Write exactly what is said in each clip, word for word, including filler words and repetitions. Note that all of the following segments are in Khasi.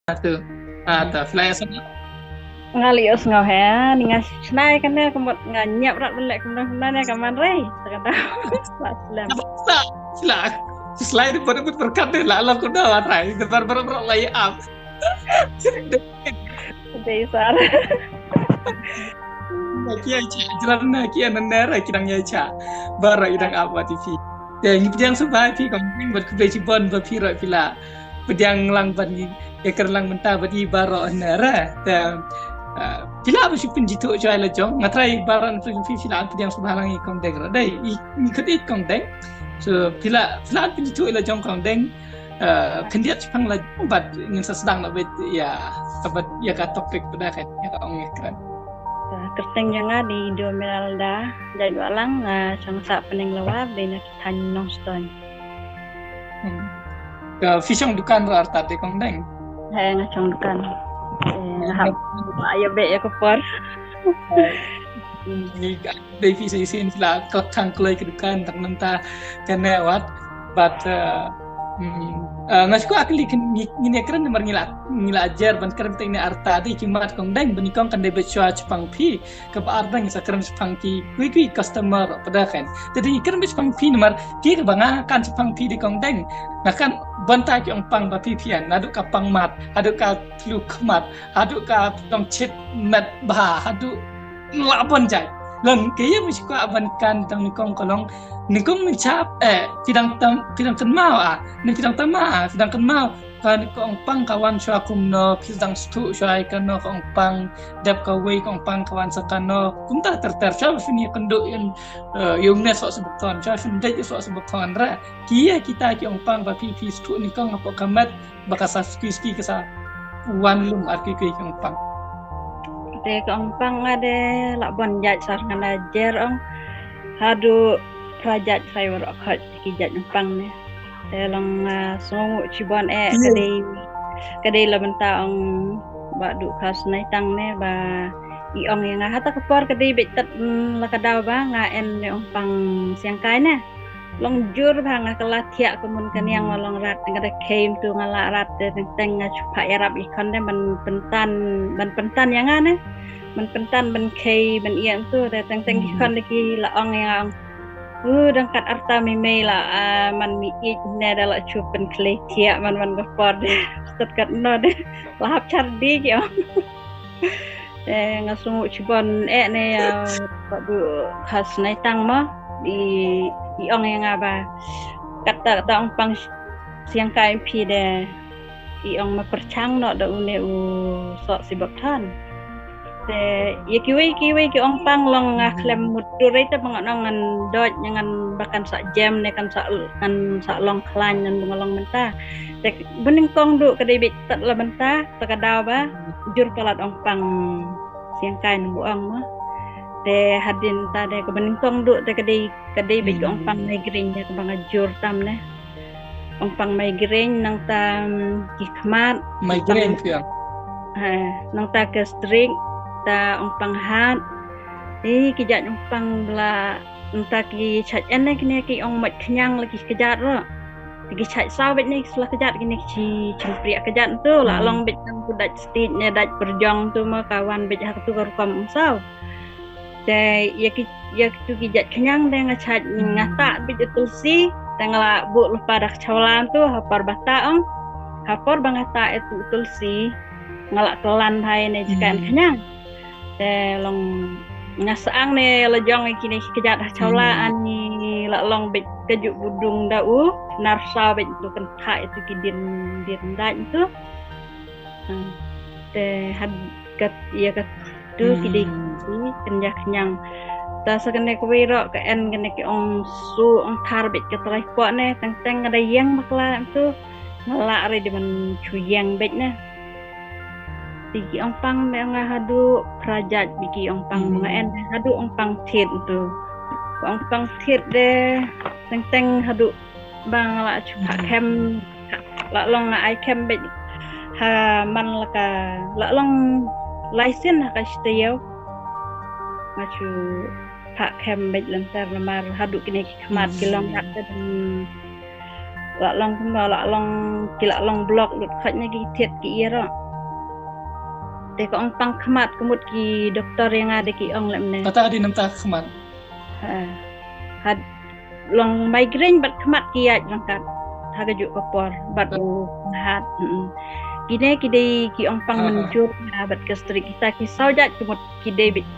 Atu. Atu, fly asal. Nga li os ngau he, ni nga snai kan ne, kemut nga nyap rat belek kemudian kemudian ne kaman rei. Takata. Sla slem. Sla, sla. Sla di pada put berkat de la la kuda rai. Debar ber ber lai am. Dei sar. Ki ai cha jran na ki an ne ra ki dang ai cha. Bar i dang apa ti phi. Te ngi pdiang sngewbha phi kong deng bad khublei chibon ba phi roi phi la pdiang lang ban ngi ïakren lang mynta bad i baroh ne ra. Te phi la ba shu pynjithuh choi la jong nga trai baroh ne phi phi la pdiang sngewbha lang i kong deng ra dei i ngi khut i kong deng. So phi la phi la pynjithuh la jong kong deng. Khyndiat chipang la jong bad ngin sa sdang la bet ïa ka bet ïa ka topic pada kan ïa ka ong ïa kren. Kyrteng jong nga di Indo Meralda Jait Walang, nga chong sa Peneng Lawa, dei na ki thain Nongstoiñ. Ka phi shong dukan ra artat de kong deng. He nga shong dukan. Nga hap ba ïa be ïa ka por. Ni ka dei phi sa isin la klak khang kloi ka dukan tang nanta ka ne wat. But nga shu ka kli ngin ïa kren namar ngi la ngi la jer ban kren teng ne artat de ki mat kong deng ban kong kan dei bet shwa chipang phi. Kaba ar dang sa kren shipang ki kui kui customer pada kan. Te dei kren bit shipang phi namar ki kaba nga kan shipang phi dei kong deng. Nga kan bynta ki ong pang ba phi phi an naduh ka pang mat haduh ka tlu khmat haduh ka tong chit met ba haduh la bon jai. Long ke ye mesti ko aban kan tang ni kong kolong ni kong ni chap eh pidang tam pidang kenmau ah ni pidang tam ah pidang kenmau. Kan ka ong pang ka wan shwa kumno phi dang stu shwa ka no ka ong pang dep ka wei ka ong pang ka wan sa ka no kumta ter ter shwa phi ni kendo in yung ne so sebekton shwa phi dek so sebekton ra ki ya kita ki ong pang ba phi phi stu ni kong apa ka met ba ka sa ski ski ka sa wan lum ar ki ki ka ong pang. Te ka ong pang nga de la bon jait sar nga na jer ong hadu prajat sai wara khot ki jait ong pang ne. Te long nga sngewnguh chibon eh ka dei ka dei la bynta ong ba du khas nai tang ne ba i ong ïa nga hata ka por ka dei bit tat la ka daw ba nga en ne ong pang siang kai ne. Long jur ba nga ka la thiah ka mun ka niang nga long rat nga da kem tu nga la rat te teng teng nga chupa ïarap i khon de ban pyntan ban pyntan ïa nga ne ban pyntan ban kei ban ïa tu te teng teng i khon de ki la ong ïa nga ong u dang kat arta mei mei la man mi ik ne da la chup ban kle thiah man man ka por de stat kat no de la hap char di ki ong. Te nga sngewnguh chibon eh ne ba du khas nai tang mo i i ong ïa nga ba kata kata ong pang siang kai phi de i ong ma perchang no da une u sok si bok than. Te ïa kiwei kiwei ki ong pang long nga khlem mut tu rei te ba nga nong ngan doj ngan ba kan sa jem ne kan sa kan sa long khlain ngan ba nga long mynta. Te banyngkong du ka dei bit tat la mynta ta ka daw ba jur palat ong pang siang kai nang bu ong ma. Te hadin ta de ka banyngkong du te ka dei ka dei bit ong pang migraine de ka ba nga jur tam ne. Ong pang migraine nang ta ki khmat migraine phi ong. Ha nang ta ka strik ta ong pang hat. Te ki jat ong pang bla nta ki chait en ne kine ki ong mait khñiang la ki kjat ro. Te ki chait saw beit ne ki sla kjat kine ki chi chimpriak kjat tu la long beit nang tu dait stit ne dait perjong tu ma ka wan beit ha tu ka rukom ong saw. Te ïa ki ïa ki tu ki jait khñiang de nga chait nga ta beit tu tulsi te nga la bu lupa dak chawlan tu ha por bata ong ha por ba nga ta tu tulsi nga la kelan hai ne jaka khñiang. Te long nga sang ne la jong kine ki kjat ha chawla ani la long bit ka ju budung da u nar sa bit tu kan tha itu ki din din da itu. Te had kat ya kat tu ki dei ki kan ya kenyang. Ta sa kane ka wei ro ka en kane ki ong su ong thar bit ka trai po ne teng teng ka da yang bakla tu nga la re di man chu yang bit ne. Ti ki ong pang me nga hadu prajat bi ki ong pang nga en hadu ong pang thiet tu. Ong pang thiet de teng teng hadu bang la chu pha khem la long nga ai khem bit ha man la ka la long lai sin ha ka stayau. Nga chu pha khem bit lenter namar hadu kine ki khmat ki long rak te dang La long kumba la long ki la long block lut khot ne ki thied ki ïa ro. Te ka ong pang khmat ka mut ki doktor ïa nga de ki ong lem ne. Kata di namta khmat. Ha. Had long migraine bad khmat ki ïaid ryngkat. Ha ka juk ka por bad u hat. Kine ki dei ki ong pang mynjur ha bad ka strik kita ki saw jait ka mut ki dei bit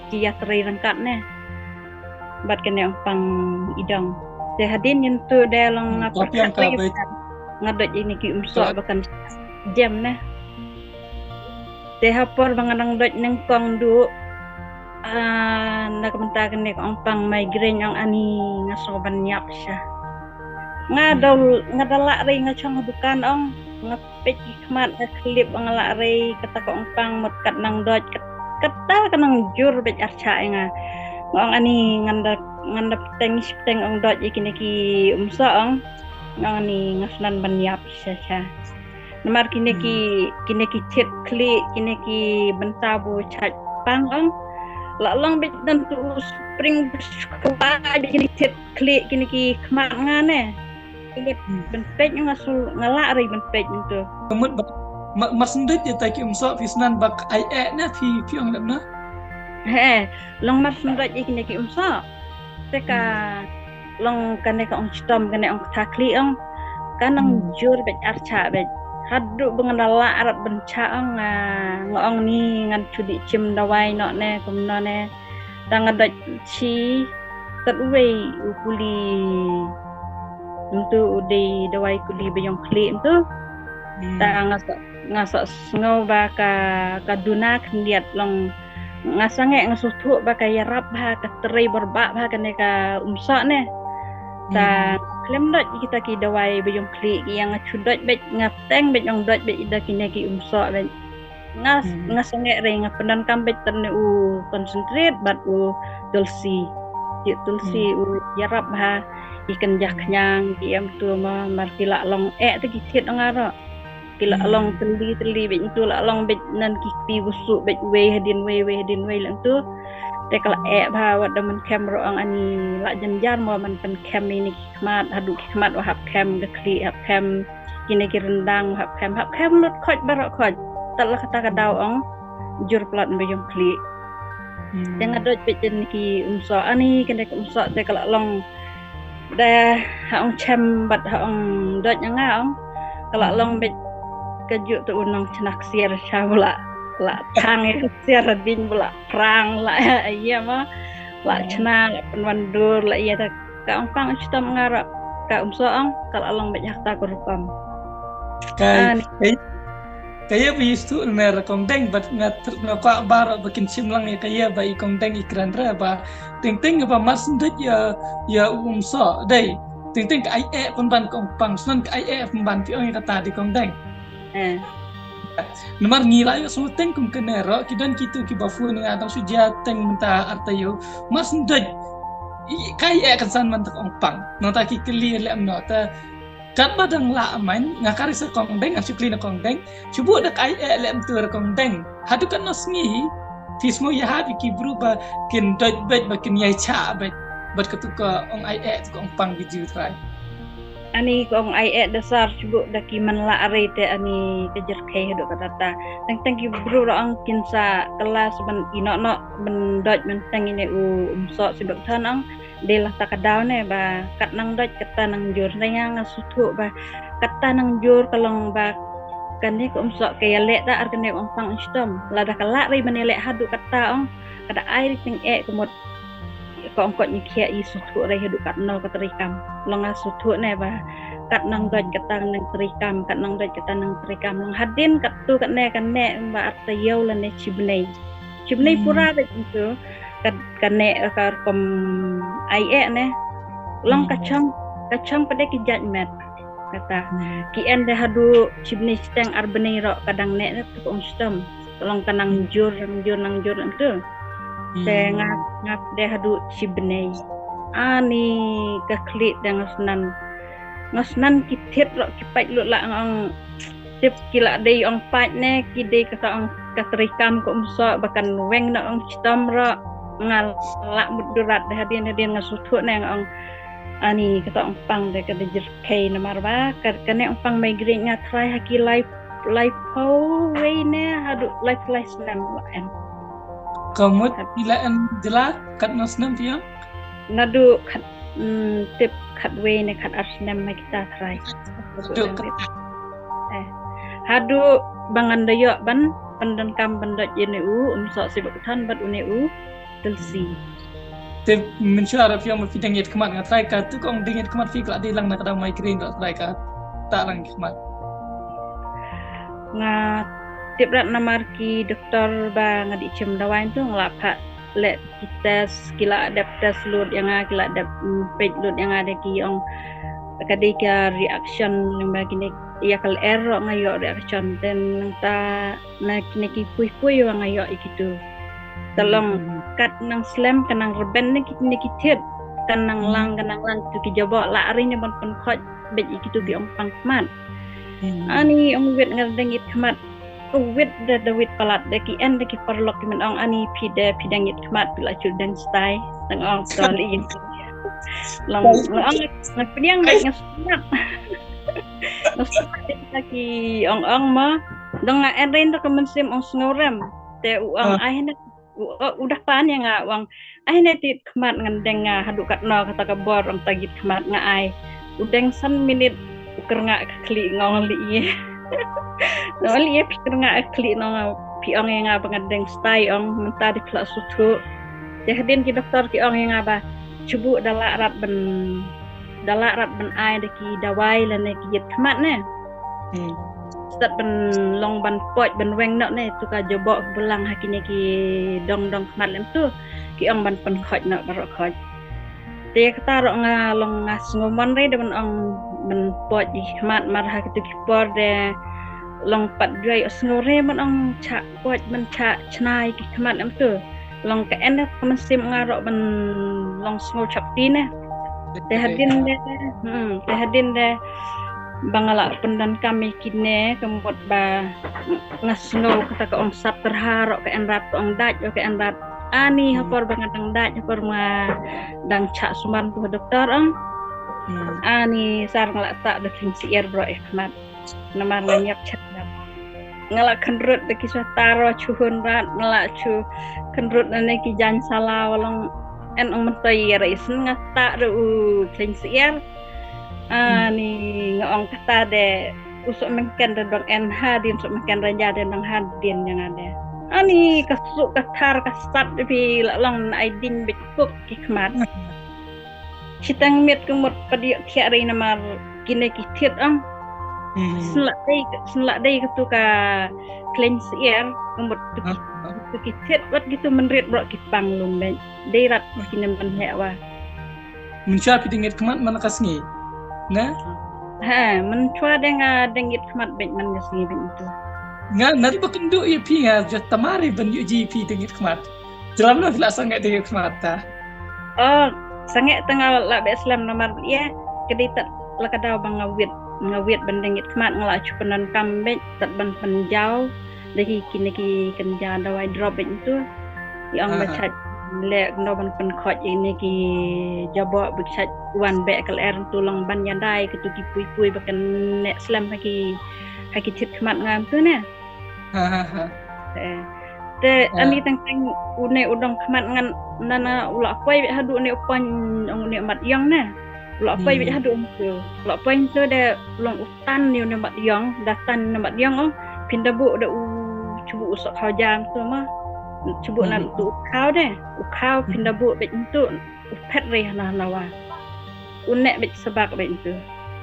ki ïa trei ryngkat ne. Bad kane ong pang idong. Te hadien ïa tu de long nga pyrkhat nga dot ini ki umsoh ba kan jem ne. Te ha por ba nga nang dot nyngkong du, ah, na ka bynta kane ka ong pang migraine ong ani nga sngew ban ïap sha. Nga da nga da lah rei nga chong ha dukan ong nga peit ki khmat nga khlip ong nga lah rei kata ka ong pang mut kat nang dot kat, kata ka nang jur beit archa ïa nga. Nga ong ani ngan da ngan da pteng shi pteng ong dot ïa kine ki umsoh ong. Nga ong ani nga snan ban ïap sha sha. Namar kine ki kine ki thied khlieh kine ki bynta bu chait pang ong. La long beit dan tu spring kine thied khlieh kine ki khmat nga ne. Kine ban peit nga sul nga lah rei ban peit tu. Ka mut ba ma sndit ïa ta ki umsoh phi snan ba ai eh ne phi phi ong lem na. He long ma sndit ïa kine ki umsoh. Te ka long kane ka ong chitom kane ong kata khlieh ong. Ka nang jur beit archa beit. Haduh ba nga da lah arap ban cha ong nga ong ni ngan chudi chim dawai noh ne kumno ne. Tang nga dot chi tat uwei u kuli. Ntu u dei dawai kuli ba ïong khlieh ntu. Tang nga sa nga sa sngew ba ka ka duna khyndiat long. Nga sangeh nga suthuh ba ka ïarap bha ka trei barbah bha kane ka umsoh ne. Ta khlem dot kita ki dawai ba ïong khlieh ki ïa nga chu dot beit nga teng beit ong dot beit ida kine ki umsoh beit. Nga nga sangeh rei nga pyndonkam beit tane u concentrate bad u tulsi. Ki tulsi u ïarap bha ki kynjah khñiang ki em tu ma mar ki la long eh te ki thied nga ro. Ki la long tylli tylli beit ntu la long beit nan ki kti busu beit wei hadien wei wei hadien wei lang tu. Te ka la eh bha wat da man khem ro ang ani la janjar mo man pan khem ini ki khmat haduh ki khmat wa hap khem ka khlieh hap khem kine ki rendang wa hap khem hap khem lut khoj baroh khoj. Tat la kata ka daw ong jur plot ba ïong khlieh. Te nga dot beit jan ki umsoh ani kane ka umsoh te ka la long. Da ha ong chem bad ha ong dot nga ong ka la long beit ka ju tu u nong chnak siar sha bula la thang ïa ka siar ding bula prang la ïa ma la chna la pynwan dur la ïa ta ka ong pang chitom nga ra ka umsoh ong ka la long beit ha ta ka rukom. Kai Ka ïa ba ïa stu ne ra kong deng bad nga nga kwah ba ra ba kin shim lang ïa ka ïa ba i kong deng i kren ra ba ting ting ba mar sendit ïa ïa u umsoh dei ting ting ka ai eh pynban kong pang snan ka ai eh pynban pi ong ïa kata di kong deng. Namar ngi la ïa sngewteng kum kane ro ki don kitu ki ba fu ni nga dang shu jia teng mynta arta ïa u mar sendit ka ai eh kan san man ta kong pang nang ta ki kli lem no ta Katba dang lah main nga kari sa kong deng nga shu kli na kong deng shu buh da ka ai eh lem tu ra kong deng. Haduh katno sngi phi sngewbha ïa ha phi ki bru ba kin dot bet ba kin ïai cha bet. Bat katu ka ong ai eh tu ka ong pang ki jiw trai. Ani ka ong ai eh da sar shu buh da ki man lah are te ani ka jer kai haduh kata ta. Teng teng ki bru ra ong kin sa kelas ban ino no ban dot ban teng ine u umsoh sibak than ong. Dei la ta ka daw ne ba kat nang dot kata nang jur ne nga nga suthu ba kata nang jur ka long ba kane ka umsoh ka ïa leh da ar kane ka ong pang shitom lada ka lah rei mane leh haduh kata ong kada ai ri ting eh ka mut ka ong kot ni khia i suthu rei haduh kat no ka trei kam long nga suthu ne ba kat nang dot kata nang trei kam kat nang dot kata nang trei kam long hadin kat tu kat ne kan ne ba ar ta ïew la ne chibnei chibnei pura ba tu ka neh ka rukom ai eh ne long ka chong ka chong pade ki jait met kata ki en de hadu chibni chiteng ar bni ro kadang neh ne tu ong stem long ka nang jur nang jur nang jur nang tu te nga nga pade hadu chibni ani ka khlieh de nga snan nga snan ki thied ro ki pait lut la nga ong tip ki la dei ong pait ne ki dei kata ong ka trei kam ka umsoh ba kan weng na ong chitom ro nga la mut durat de hadien hadien nga suthu ne nga ong Ani kata ong pang de ka da jyrkhei namar ba ka, kane ong pang migraine nga try ha ki lai, laiphew wei ne haduh laiphew lai snem la em. Ka mut phi la em jylla katno snem phi ong? Naduh khat, mm, tip khatwei ne khatar snem ma kita try. Haduh kata. Eh. Haduh ba ngan da ïoh ban pyndonkam ban dot ïa une u, um soh sibuk than bad une u Tulsi. Te mynshuwa phi ong ba phi dang ïit khmat nga try ka tu ka ong dang ïit khmat phi ka la dei lang na ka daw migraine la try ka ta lang khmat. Nga tip rat namar ki doktor ba nga dei shim dawai tu nga la phah leh ki test, ki la dep test lut ïa nga, ki la dep, mm, peit lut ïa nga de ki ong ka dei ka reaction lyngba kine ïa ka lyer ruh nga ïoh reaction, then nangta na kine ki pui pui wa nga ïoh ïa kitu. Te long kat nang slem ka nang rben ne ki, ne ki thied, ka nang lang, ka nang lang tu ki jaboh la ri ne ban pynkhoit beit ïa kitu ki ong pang khmat. Ani ong wit nga dang ïit khmat. Wit da, da wit palat da ki en da ki paralok ki men ong ani phi da, phi dang ïit khmat phi la shu dang stai. Dang ong to li. Long, long ong nga pdiang nga smat. Nga smat da ki ong ong ma. Dang nga en rin da ka mynsiem ong sngewrem. Te u ong ai ne u, u da pan ïa nga u ong ai ne ti khmat ngan deng nga haduh katno kata ka bor ong ta ïit khmat nga ai. U deng san minit u kyrngah ka khlieh nga ong li ïa. Nga ong li ïa phi kyrngah ka khlieh nga ong phi ong ïa nga ba ngan deng stai ong mynta dei phi la sngewthuh. Te hadien ki doktor ki ong ïa nga ba shu buh da lah rat ban, da lah rat ban ai da ki dawai lane ki ïit khmat ne. Stad ban long ban poit ban weng noh ne tu ka jaboh bulang ha kine ki dong dong khmat lem tu ki ong ban pynkhoit noh baroh khoit. Te kata ruh nga long nga sngew mon re da ban ong ban poit ïa ki khmat mar ha kitu ki por de long pat joi ïoh sngew re ban ong chah poit ban chah chna ïa ki khmat lem tu. Long ka en ka mynsiem nga ruh ban long sngew chapti ne. Te hadien de, hmm, te hadien de ba nga la pyndonkam ïa kine ka mut ba nga sngew kata ka ong sat tyrha ruh ka en rat ka ong dait ruh ka en rat. Ani ha por ba nga dang dait ha por nga dang chah sumar tu ha doktor ong. Ani sar nga la tah da khlieng syiar baroh ïa khmat. Namar nga ñiap chet rat. Nga la khynrut da ki sweater ruh shu hun rat, nga la shu khynrut na ne ki jaiñ sala wa long en ong myntoi ïa ra isyn nga tah da u khlieng syiar. Ani nga ong kata de u soh mengken da dong en hadien soh mengken ra ja de dong hadien ïa nga de. Ani ka suk ka thar ka sat phi la long na ai ding bit kuk ki khmat. Shitang miet ka mut pat ïoh thiah rei namar kine ki thied ong. Sngewlah dei, sngewlah dei katu ka khlieng syiar ka mut tu ki, tu ki thied wat kitu mynried baroh ki pang lum beit. Dei rat kine mynheh wa. Mynshuwa phi dang ïit khmat man ka sngi. Ne? Ha, mynshuwa dang, ah, dang ïit khmat beit man ka sngi beit tu. Nga nari ba kynduh ïa phi nga jot tamari ban ïoh ji phi dang ïit khmat. Jyllem na phi la sangeh dang ïit khmat ta. Oh, sangeh tang nga la beh slem namar ïa ka dei tat la ka daw ba nga wit, nga wit ban dang ïit khmat nga la shu pyndonkam beit tat ban pynjaw da ki kine ki kynja dawai drop beit tu. Ïa ong ba chait leh kno ban pynkhoit ïa kine ki jaboh ba chait wan beh ka lyer tu long ban ïadei katu ki pui pui ba kan neh slem ha ki, ha ki thied khmat nga tu ne. Te ani tang tang une u dong khmat ngan nana u la poi beit haduh une u pon ong une mat ïong ne. U la poi beit haduh une u la poi tu de long u tan ni une mat ïong da tan une mat ïong ong phin da buh da u chubuh u sok hau jam tu ma. Chubuh nan tu u khau de u khau phin da buh beit tu. U phet rei hana hana wa. U neh beit sabak beit tu.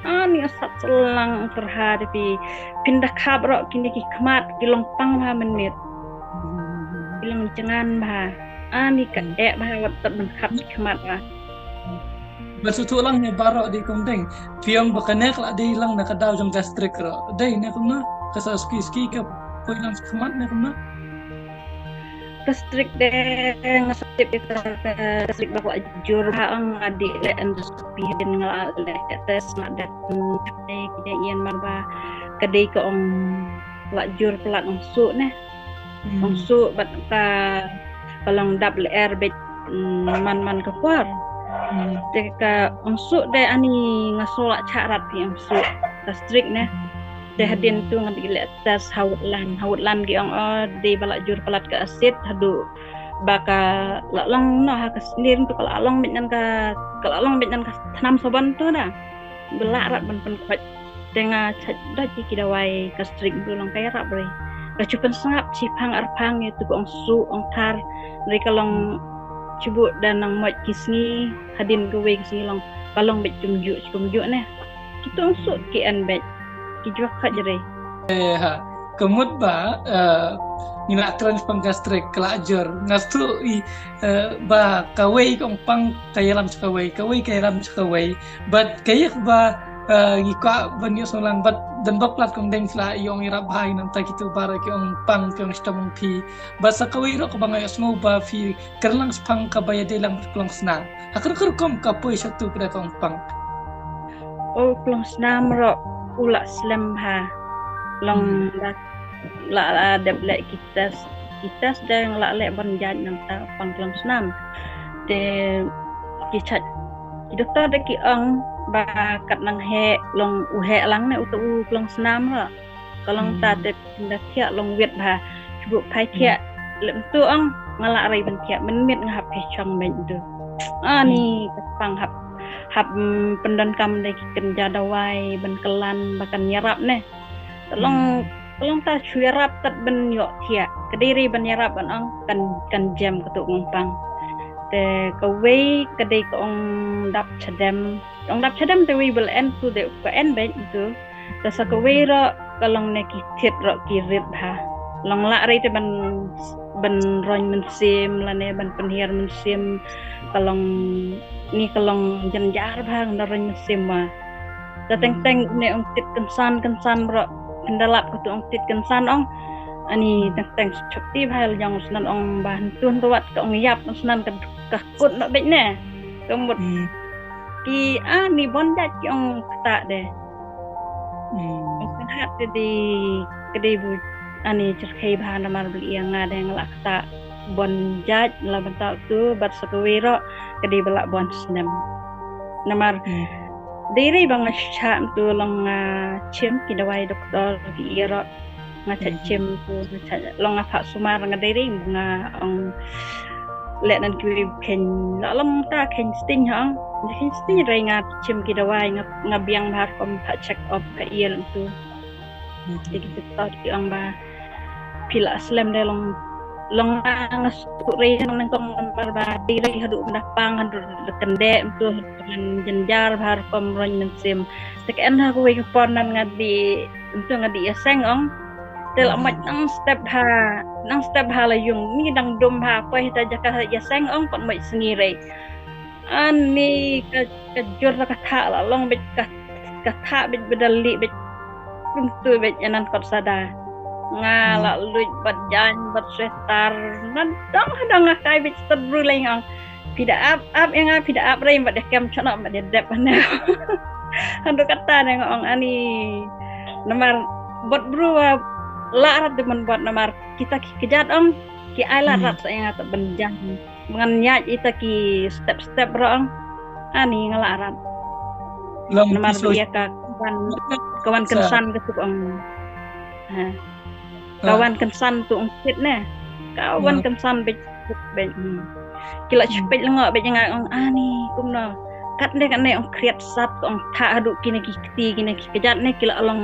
Ani asat selang terha de pi phin da khap ro kini ki khmat ki long pang ha menit. Ki long cengan bha. Ani ka ek bha wat tat ban khap ki khmat bha. Ba su tu lang ne baro di kum ding. Piang ba ka nek la di lang na ka daw jong gastric ro. Dei ne kum na ka sa ski ski ka poi lang khmat ne kum na. Gastric de nga sa tip ïa ka gastric ba kwah jur ha ong nga dei le endoscopy hadien nga la le test nga dei ki dei ïan mar ba ka dei ka ong la jur plat ong su ne. Ong su bat ka ka long dap le er bit man man ka por. Te ka ong suk de ani nga suk la chah rat phi ong suk ka strict ne. Te hadien tu nga dei leh test ha Woodland. Ha Woodland ki ong o dei ba la jur palat ka acid haduh ba ka la long noh ha ka snier tu ka la long beit nan ka ka la long beit nan ka thnam sabon tu da. Ba lah rat ban pynkhot. Te nga chah dot ki dawai ka strict tu long ka ïarap re. Ka chu pynsngap chi phang ar phang ïa tu ka ong suk ong thar re ka long chibuh da nang moit ki sngi hadien kawei ki sngi long ka long beit kumjuh kumjuh ne. Ki tu ong suk ki en beit ki juak khat jere. Ka mut ba ngi la kren pang gastric ka la jur nga stu i ba kawei ka ong pang ka ïalam cha kawei kawei ka ïalam cha kawei. But ka ïa ba ngi kwah ban ïoh sngewlang but dan bok lat kong deng sla ïong ïarap bha ïa nangta kitu bar ki ong pang ki ong stom ong phi. But sa kawei rok ba nga ïoh sngew ba phi kren lang spang ka ba ïa dei lang klong sna. Ha kar kar kom ka poi satu pada kong pang. O klong snam rok u la slem ha long la la dep leh ki test ki test dang la leh ban jait nangta pang klong snam. Te ki chat ki doktor da ki ong ba kat nang heh long u heh lang ne u tu u klong snam rok. Ka long ta te da thiah long wit bha. Chubuh phai thiah lem tu ong nga la rei ban thiah men mit nga hap phi chong men tu. Ani ka pang hap hap pyndon kam dei ki kynja dawai ban klan ba kan ïarap ne. Ka long ka long ta chu ïarap tat ban ïoh thiah ka dei rei ban ïarap ban ong kan kan jem ka tu ong pang. Te kawei ka dei ka ong dap chadem ong dap chadem te wei bel en tu de ka en beit tu. Te sa kawei ro ka long ne ki thied ro ki rit ha long la rei te ban ban roin mynsiem lane ban pynhiar mynsiem ka long ni ka long jynjar bha ngan da roin mynsiem ma. Te teng teng ne ong tit kynsan kynsan ro ngan da lap ka tu ong tit kynsan ong ani teng teng chakti bha la jong snan ong ba hantun ka wat ka ong ïap snan ka kut no beit ne ka mut ki ani bon jait ki ong kata de. Ong kan hat te di ka dei bu ani cherkhei bha namar bel ïa nga dang la kata bon jait la bynta tu bad sa kawei ro ka dei ba la bon snem. Namar dei rei ba nga sha tu long nga chim ki dawai doktor ki ïa ro nga chat chim tu nga chat long nga phah sumar nga dei rei nga ong leh nan kiwi khein la long ta khein sting ha ong khein sting rei nga chim ki dawai nga nga biang bha kom phah check up ka ïa lang tu. Te ki doktor ki ong ba phi la slem de long long nga nga suk rei nang nang kong bar ba dei rei haduh da pang haduh da kende tu haduh jynjar bha rukom roin mynsiem. Te ka en ha kawei ka por nan nga di tu nga di ïa seng ong. Te la mach nang step ha nang step ha la yung ni dang dum ha poi ta jaka ïa seng ong pat mach sngi rei. Ani ka ka jur ka tha la long bit ka ka tha bit bedal li bit. Kum tu bit ïa nan kot sada. Nga la luit bat jan bat sweater nan dang hadang nga kai bit step bru leng ong. Phi da ap ap ïa nga phi da ap rei bat da kem chonok bat da dep ne. Handu kata ne nga ong ani namar bot bru la rat de man bot namar kita ki kejat ong ki ai la rat sa ïa nga ta ban jan. Ngan ïaid ita ki step step ro ong ani nga la rat. Namar bia ka wan ka wan kynsan ka tuk ong. Ha. Ka wan kynsan tu ong kit ne. Ka wan kynsan bej bej. Ki la chpej lengo bej nga ong ani kumno. Kat ne kat ne ong kriat sat ong tha haduh kine ki kti kine ki kejat ne ki la long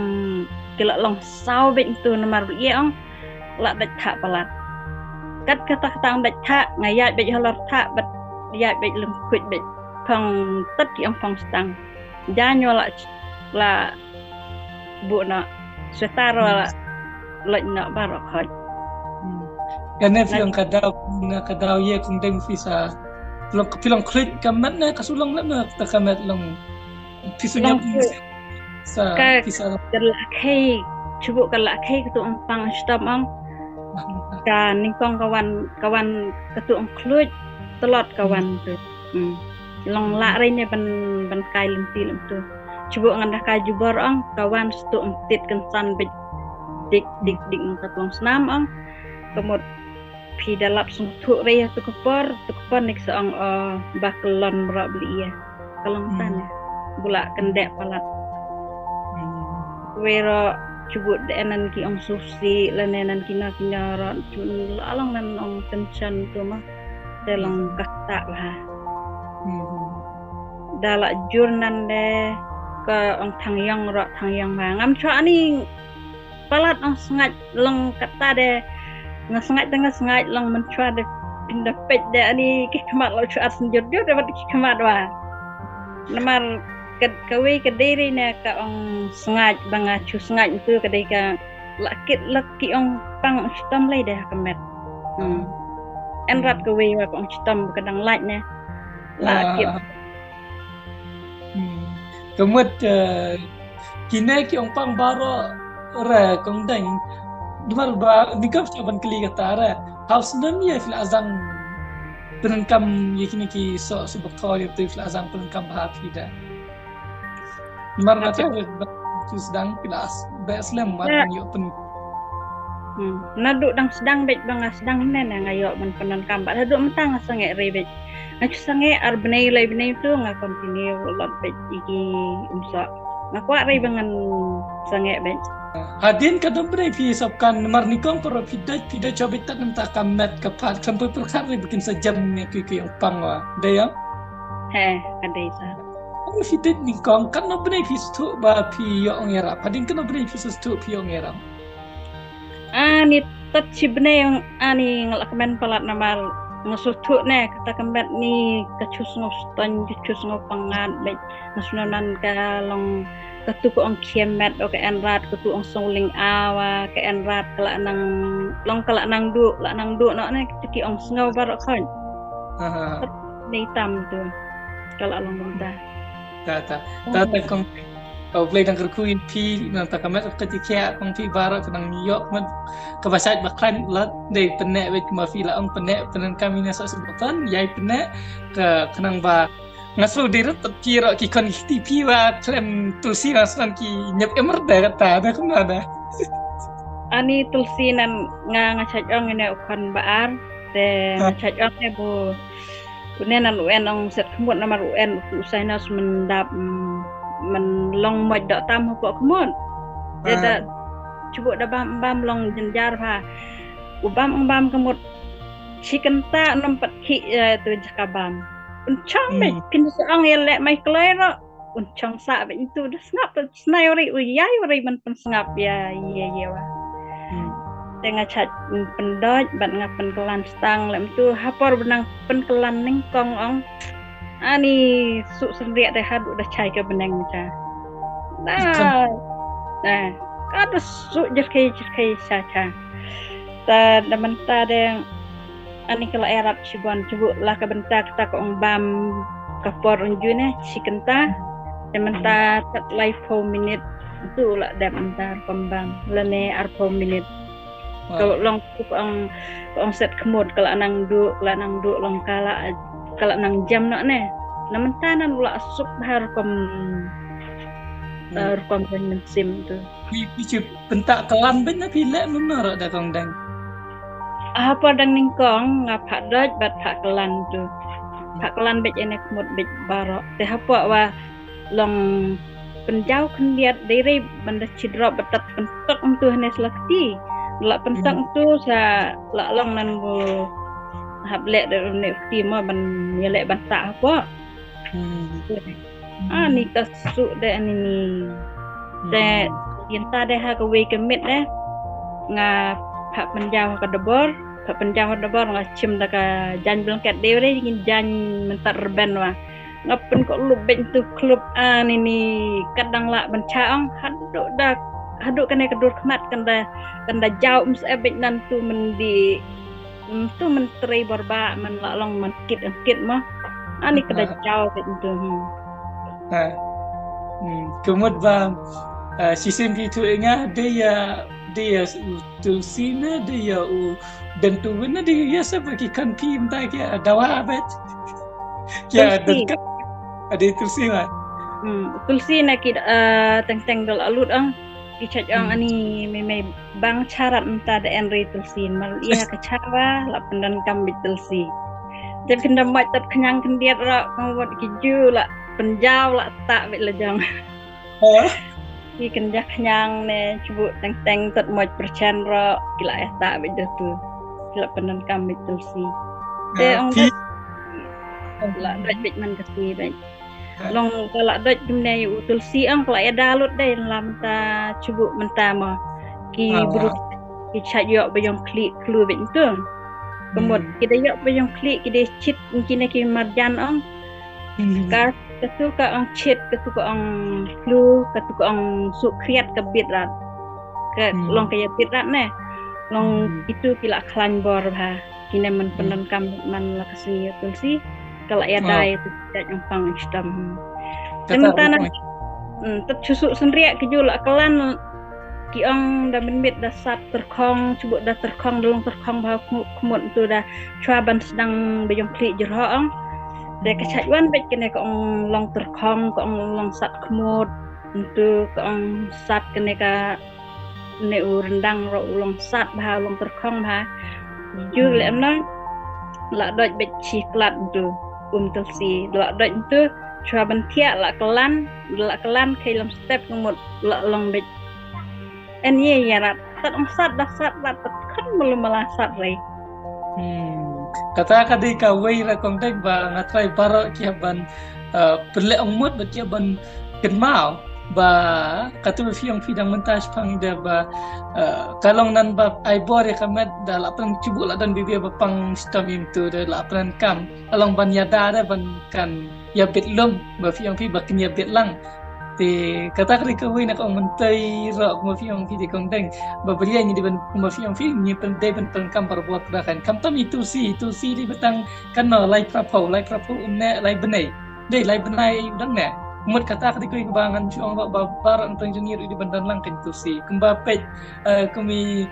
ki la long saw bej tu namar bia ong. La dait tha palat. Kat kata kata ong dait tha nga ïaid bej halor tha bad ïaid bej lem khuid bej. Phong tat ki ong phong stang. Jan wa la la bu na sweater wa la loj na bar khoj. Kane film ka daw na ka daw ye kung deng pisa. Film film klik ka mat na ka sulong lem na ta ka mat long. Pisa nyam sa pisa. Ka la khei chubu ka la khei ka tu ong pang stop ong. Ka ningkong ka wan ka wan ka tu ong khluit telot ka wan tu. Long la rei ne ban ban kai lynti lem tu. Chubu ngan da kai jubor ong ka wan stu ong tit kan san bit dik dik dik nang ka tuang snam ong. Ka mut phi da lap sngewthuh re ïa tu ka por, tu ka por ne ki sa ong, oh, ba kyllon baroh bli ïa. Ka long tan. Hmm. Bula kyndeh palat. Hmm. Wei ro chubut de nan ki ong susi lane nan ki na ki na ro chun la long nan ong tension tu ma. Te long, hmm, ka ta ha. Hmm. Da la jur nan de ka ong thang yong ro thang yong ha. Ngam chwa ani palat ong sngaid long kata de. Nga sngaid te nga sngaid long mynchwa de pinda peit de ani ki khmat lo chwa at snjur jur de wat ki khmat wa. Namar ka, kawei ka dei re ne ka ong sngaid ba nga chu sngaid tu ka dei ka la kit lak ki ong pang ong chitom lei de ha ka met. Hmm. En rat kawei wa ka ong chitom ka dang lait ne. La kit. Ah. Hmm. Ka mut, eh, kine ki ong pang baroh re kong deng. Dumar ba ni ka ban kli kata re. House nem ïa phi la zang pyndonkam ïa kine ki so su bakthor ïa phi la zang pyndonkam ba phi da. Dumar nga ta re ba tu sdang phi la as be slem mat ïa pyn. Hmm. Naduh dang sdang beit ba nga sdang ne ne nga ïoh ban pyndonkam bad haduh mynta nga sangeh re beit. Nga chu sangeh ar bnei lai bnei tu nga continue lot beit ïa ki umsoh. Nga kwah re ba ngan sangeh beit. Hadien ka dom bnei phi sop kan namar ni kong por phi dait phi dait chobit tat namta ka met ka pat kan poi pyrkhat re bikin sa jam ne ki ki ong pang wa. Dei ya? He, ka dei sa. Ong phi dait ni kong kan no bnei phi sthu ba phi ïoh ong ïarap. Hadien kan no bnei phi sthu phi ong ïarap. Ani tat chi bnei ani nga la kmen palat namar nga sngewthuh ne kata ka met ni ka chu sngew ston ka chu sngew pangat beit nga sngewnan ka long katu ka ong khiem met o ka en rat katu ong sngewling awa ka en rat ka la nang long ka la nang duh la nang duh noh ne katu ki ong sngew baroh khoit. Aha. Tat ni tam tu ka la long bynta. Ta ta ta ta kong. Ka U Blei dang kyrkhu ïa phi nangta ka met ka jingkhiah kong phi baroh ka nang ïoh met kaba shait ba khlaiñ la dei pyneh wei ma phi la ong pyneh pyneh kam ïa sa sngewton ïai pyneh ka khnang ba nga slu dei rut phi ro ki khon ki kti phi wa khlem tulsi na snan ki nyep em rda kata da kumna da. Ani tulsi nan nga nga shait ong ine u khon ba ar te nga shait ong ne bu Une nan u en ong set khmut namar u en u tu sinus men dap men long moj dok tam hapoh khmut. Te da chubuh da bam bam long jynjar ha. U bam ong bam khmut. Shi kynta nym pat khih tu jaka bam. Un chong beit phin sa ong ïa leh mai kloi ro. Un chong sa beit tu da sngap da snai ri u ïai ri men pynsngap ïa ïa ïa wa. Te nga chait pyndot bad nga pynkylan stang lem tu ha por benang pynkylan nyngkong ong. Ani su synriah te haduh da chai ka beneng cha. Da. Da. Ka da su jerkhei jerkhei cha cha. Ta da mynta de Ani ka la ïarap shibun chubuh la ka bynta kata ka ong bam ka por un ju ne shi kynta. Te mynta tat lai phew minit tu la dep mynta rukom bam lane ar phew minit. Ka long tu ka ong ka ong set khmut ka la nang duh ka la nang duh long ka la ka la nang jam noh ne. Na mynta nan u la suk bha rukom rukom ban mynsiem tu. Phi phi chu pynta kylan beit na phi leh mynno ro da kong dang. Ah, hapoh dang nyngkong nga phah doj bad phah kylan tu. Phah kylan beit ene khmut beit baroh. Te hapoh wa long pynjaw khyndiat dei rei ban da chi drop ba tat pyntok tu hane sla kti. La pyntok tu sa la long nan bu hap leh da ne kti mo ban ïa leh ban ta hapoh. Ani ka su de ani ni. Te ynta de ha ka wei ka mit de nga phah pynjaw ha ka dbor, phah pynjaw ha dbor nga chim da ka jan blanket de re ngin jan mynta rben wa. Nga pynkoh lup beit tu klub ani ni ka dang lah ban cha ong haduh da haduh kane ka dur khmat kan da kan da jaw um se beit nan tu men di tu men trei bor ba men la long men kit kit ma. Ani ka da jaw beit tu. Ha. Hmm, ka mut ba shisien phi tu nga de ya de ya u tulsi na de ya u dentu na de ya sa ba ki kan phi mynta ki dawa beit. Ki dengka ade tulsi ma. Hmm, tulsi na ki teng teng dal alut ang. Ki chait ong ani me me bang charat mynta da en ri Tulsi, mal ia ka chawa la pyndonkam bit Tulsi. Te pynda mait tat khñiang khyndiat ra kong wat ki ju la pynjaw la ta bit la jong. Ki kynja khñiang ne chubu teng teng tat mait perchen ra ki la eh ta bit da tu. Ki la pyndonkam bit Tulsi. Te ong la dait bit man ka sngi bit. Long ka la dait kumne u Tulsi ang ka la ia da lut dei la mynta chubu mynta ma ki bru ki chait ïoh ba ïong khlieh khlu bit tu. Kumut ki da ïoh ba ïong khlieh ki da chit kine ki marjan ang. Ka katu ka ang chit katu ka ang khlu katu ka ang suk khriat ka bit rat. Ka long ka ia bit rat ne. Long itu ki la khlain bor bha. Kine man pyndonkam man la ka sngi Tulsi ka la ia dai tu jait ang pang stam. Te mynta na tat chusu sendriak ki ju la klan ki ong da mynmit da sat terkhong chubu da terkhong da long terkhong bha khmut tu da chwa ban sdang ba ïong khlieh jyrho ong. Te ka chait wan bit kine ka ong long terkhong ka ong long sat khmut tu ka ong sat kine ka ne u rendang ro u long sat bha u long terkhong bha. Ju le em na la doj bej chi klat tu um Tulsi la doj tu chwa ban thiah la klan la klan khai lam step ngut la long bej. En ye ya rat tat ong sat da sat rat tat khan malu mala sat rei. Kata ka dei ka wei ra kong dek ba nga trai baro ki ban pyrle ong mut ba ki ban kynmaw ba katu ba phi ong phi dang mynta shpang da ba ka long nan ba ai bor ya ka met da la pran chibu la dan bibia ba pang stom im tu da la pran kam along ban ya da da ban kan ya bit lum ba phi ong phi ba kin ya bit lang. Te kata ka dei ka wei na ka ong mentei ro ma phi ong phi di kong deng ba bria ni di ban ma phi ong phi ni pen dei ban pran kam bar bor da kan kam tam itu si itu si di betang kan no lai prapho lai prapho um ne lai benai. Dei lai benai dang ne. Mut kata ka dei ka wei ba ngan phi ong ba ba bar ang tang jingir di ban dan lang kan itu si kumba pej kumi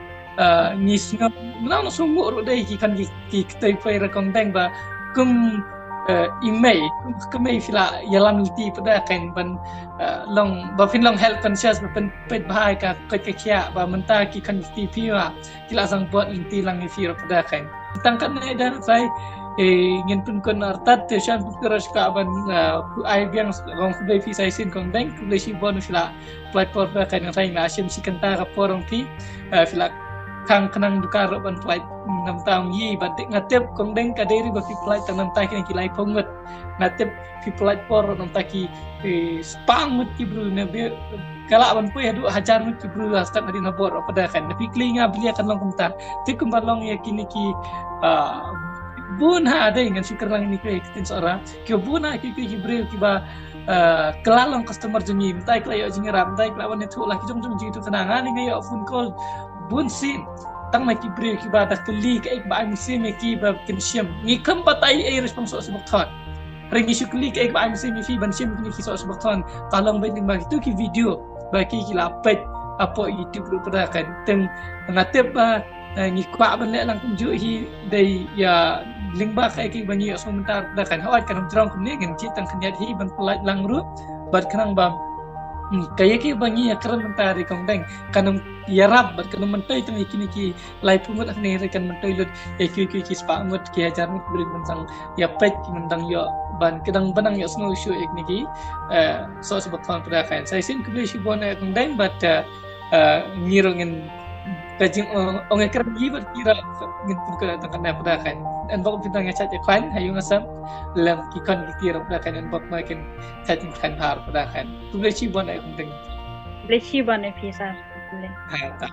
ngi sngew mlaw na sungguh ruh dei ki kan ki ki ktei pei ra kong deng ba kum i mei kum ka mei phi la yalam liti pada kan ban long ba phin long health conscious ba phin peit bha ka ka ka khia ba mynta ki kan liti phi wa ki la sang bot liti lang i phi ra pada kan tang kan ne da sai ngin pun kon artat te shan pun kara shka ban ai biang long ku dei phi sai sin kong deng ku dei shi bon phi la Flight por ba kai nang sai na shim si kanta ka por ong phi. Phi la khang khnang duka ro ban flight nam ta ong yi ba nga tip kong deng ka dei ri ba phi flight ta nam ta ki ki lai phong ngut. Nga tip phi flight por ro nam ta ki spang ngut ki bru ne bi kala ban pui hadu hajar ngut ki bru la start na di na bor ro pada kan. Na phi kli nga blia kan long kumta. Tip kum ba long ya kini ki bun ha dei ngan shukar lang ni ki tin sora. Ki bun ha ki ki bru ki ba Kala long customer jong ngi mynta kala ïoh jingïarap mynta kala wan ïathuh la ki jong jong jingïathuh kane nga ne nga ïoh phone call bun sien tang na ki briew kiba da kylli kaei ba ai mynsiem ïa ki ba kin shim ngi kham batai ei response sbok thon. Ring ngi shu kylli kaei ba ai mynsiem ïa ki ban shim kine ki sbok thon ka long ba ning ba kitu ki video ba ki ki la peit hapoh YouTube ruh pada kan teng nga tip ba ngi kwah ban leh lang kumjuh hi dei ïa lyngba kaei kaei ba ngi ïohsngew mynta da kan hooid kan ym jrong kumne ngan jied tang khyndiat hi ban pyllait lang ruh bad khnang ba kaei kaei ba ngi ïakren mynta dei kong deng kan ym ïarap bad kan ym myntoi tang ïa kine ki laiphew ngut hangne re kan myntoi lut ïa kiei kiei ki spah ngut ki hajar ngut briew ban dang ïa peit ki ban dang ïoh ban ki dang ban dang ïohsngew shuh ïa kine ki soh sbok thon pada kan sa shisien khublei shibun ïa kong deng bad ngi ruh ngin ka jing ong ong ïa kren ngi bad ki ruh ngin pun ka tang kan pada kan en bok pun tang ïa chat ïa klan ha ïung asam lem ki kon ki ruh pada kan en bok ma kin chat ïa klan har pada kan khublei shibun ïa kong deng. Khublei shibun ïa phi sir. Khublei. Ha ta.